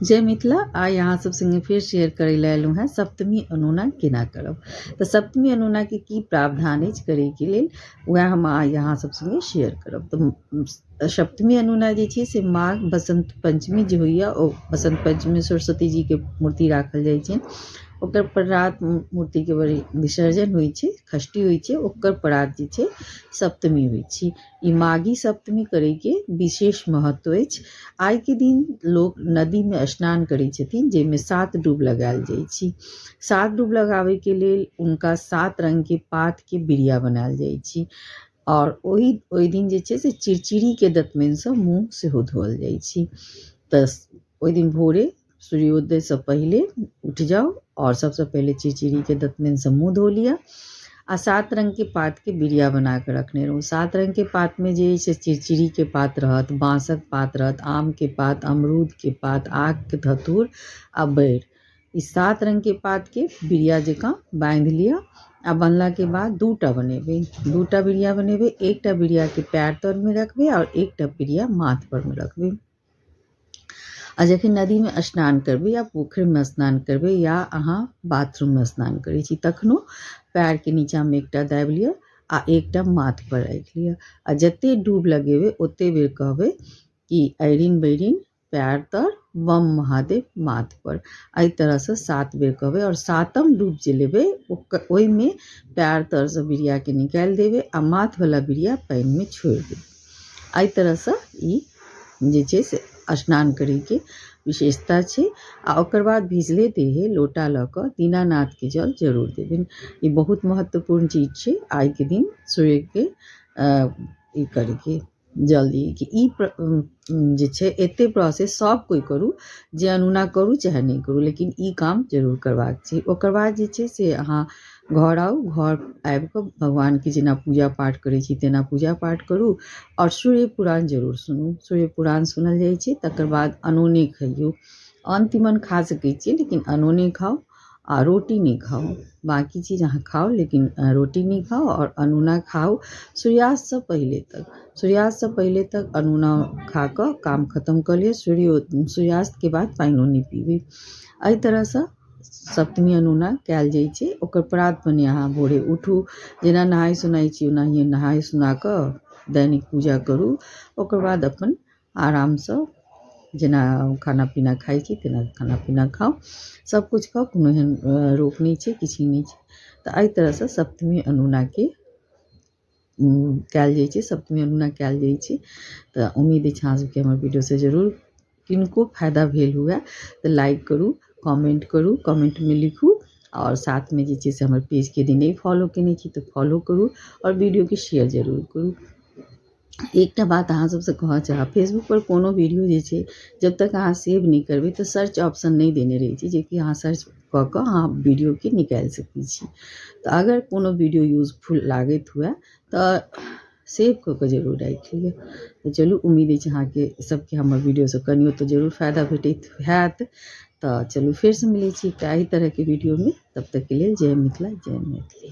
जय मिथिला। आइ अहाँ सब संगे फेर शेयर करै लए एलहुँ हेँ सप्तमी अनुना केना करब। तऽ सप्तमी अनुनाके की प्रावधान अछि करैके लेल, वएह हम आइ अहाँ सब संगे शेयर करब। तऽ सप्तमी अनुना जे छै से माघ बसंत पंचमी जे होइए, ओ बसंत पंचमी सरस्वती जीके मूर्ति राखल जाइ छनि, ओकर परात मूर्तिके विसर्जन होइ छै, षष्ठी होइ छै, ओकर परात जे छै सप्तमी होइ छै। ई माघी सप्तमी करैके विशेष महत्व अछि। आइके दिन लोक नदीमे स्नान करै छथिन, जाहिमे 7 डूब लगायल जाइ छै। 7 डूब लगाबैके लेल हुनका 7 रङ्गके पातके बिरिया बनायल जाइ छै आओर ओहि दिन जे छै से चिड़चिड़ीके दतमनिसँ मुँह सेहो धोअल जाइ छै। तऽ ओहि दिन भोरे सूर्योदयसँ पहिले उठि जाउ आओर सबसँ पहिले चिड़चिड़ीके दतमनिसँ मुँह धो लिअ आ 7 रङ्गके पातके बिरिया बनाकऽ रखने रहू। 7 रङ्गके पातमे जे अछि से चिड़चिड़ीके पात रहत, बाँसक पात रहत, आमके पात, अमरूदके पात, आकके धतूर आ बैर। ई 7 रङ्गके पातके बिरिया जकाँ बान्हि लिअ आ बान्हलाके बाद 2टा बनेबै, 2टा बिरिया बनेबै। एकटा बिरियाके पैर तरमे रखबै आओर एकटा बिरिया माथ परमे रखबै। आ जखन नदीमे स्नान करबै या पोखरिमे स्नान करबै या अहाँ बाथरूममे स्नान करै छी, तखनो पैरके नीचाँमे एकटा दाबि लिअ आ एकटा माथ पर राखि लिअ आ जते डूब लगेबै ओते बेर कहबै कि ऐरिन बैरिन पैर तर बम महादेव माथ पर। एहि तरहसँ 7 बेर कहबै आओर 7म डूब जे लेबै ओहिमे पैर तरसँ बिरियाके निकालि देबै आ माथवला बिरिया पानिमे छोड़ि देबै। एहि तरहसँ ई जे छै से स्नान करैके विशेषता छै। आ ओकर बाद भिजले देहे लोटा लऽ कऽ दीनानाथके जल जरूर देबनि। ई बहुत महत्वपूर्ण चीज छै आइके दिन सूर्यके ई करैके जल दियैके। ई जे छै एते प्रोसेस सब कोइ करू, जे अनुना करू चाहे नहि करू, लेकिन ई काम जरूर करबाक छै। ओकर बाद जे छै से अहाँ घर आउ, घर आबिकऽ भगवानके जेना पूजा पाठ करै छी तेना पूजा पाठ करू आओर सूर्य पुराण जरूर सुनू। सूर्य पुराण सुनल जाइ छै। तकर बाद अनोने खइयौ, अन्न तीमन खा सकै छियै लेकिन अनोने खाउ आ रोटी नहि खाउ। बाँकी चीज अहाँ खाउ लेकिन रोटी नहि खाउ आओर अनुना खाउ सूर्यास्तसँ पहिले तक। सूर्यास्तसँ पहिले तक अनुना खा कऽ काम खतम कऽ लिअ। सूर्यास्तके बाद पानिओ नहि पीबै। एहि तरहसँ सप्तमी अनुना कयल जाइ छै। ओकर प्रात भने अहाँ भोरे उठू, जेना नहाय सोनाय छी ओनाहिए नहाय सोना कऽ दैनिक पूजा करू। ओकर बाद अपन आरामसँ जेना खाना पीना खाइ छी तेना खाना पीना खाउ, सब किछु खाउ, कोनो एहन रोक नहि छै, किछु नहि छै। तऽ एहि तरहसँ सप्तमी अनुनाके कयल जाइ छै, सप्तमी अनुना कयल जाइ छै। तऽ उम्मीद अछि अहाँ सबके हमर वीडियोसँ जरूर किनको फायदा भेल हुए। तऽ लाइक करू, कमेंट करू, कमेंटमे लिखू आओर साथमे जे छै से हमर पेजके यदि नहि फॉलो केने छी तऽ फॉलो करू आओर वीडियोके शेयर जरूर करू। एकटा बात अहाँ सबसँ कहऽ चाहब, फेसबुक पर कोनो वीडियो जे छै जब तक अहाँ सेव नहि करबै तऽ सर्च ऑप्शन नहि देने रहै छै, जेकि अहाँ सर्च कऽ कऽ अहाँ वीडियोके निकालि सकै छी। तऽ अगर कोनो वीडियो यूजफुल लागैत हुए तऽ सेव कऽ कऽ जरूर राखि लिअ। तऽ चलू, उम्मीद अछि अहाँके सबके हमर वीडियोसँ कनियो तऽ जरूर फायदा भेटैत हैत। तऽ चलू फेरसँ मिलै छी एकटा एहि तरहके वीडियोमे। तब तकके लेल जय मिथिला, जय मैथिली।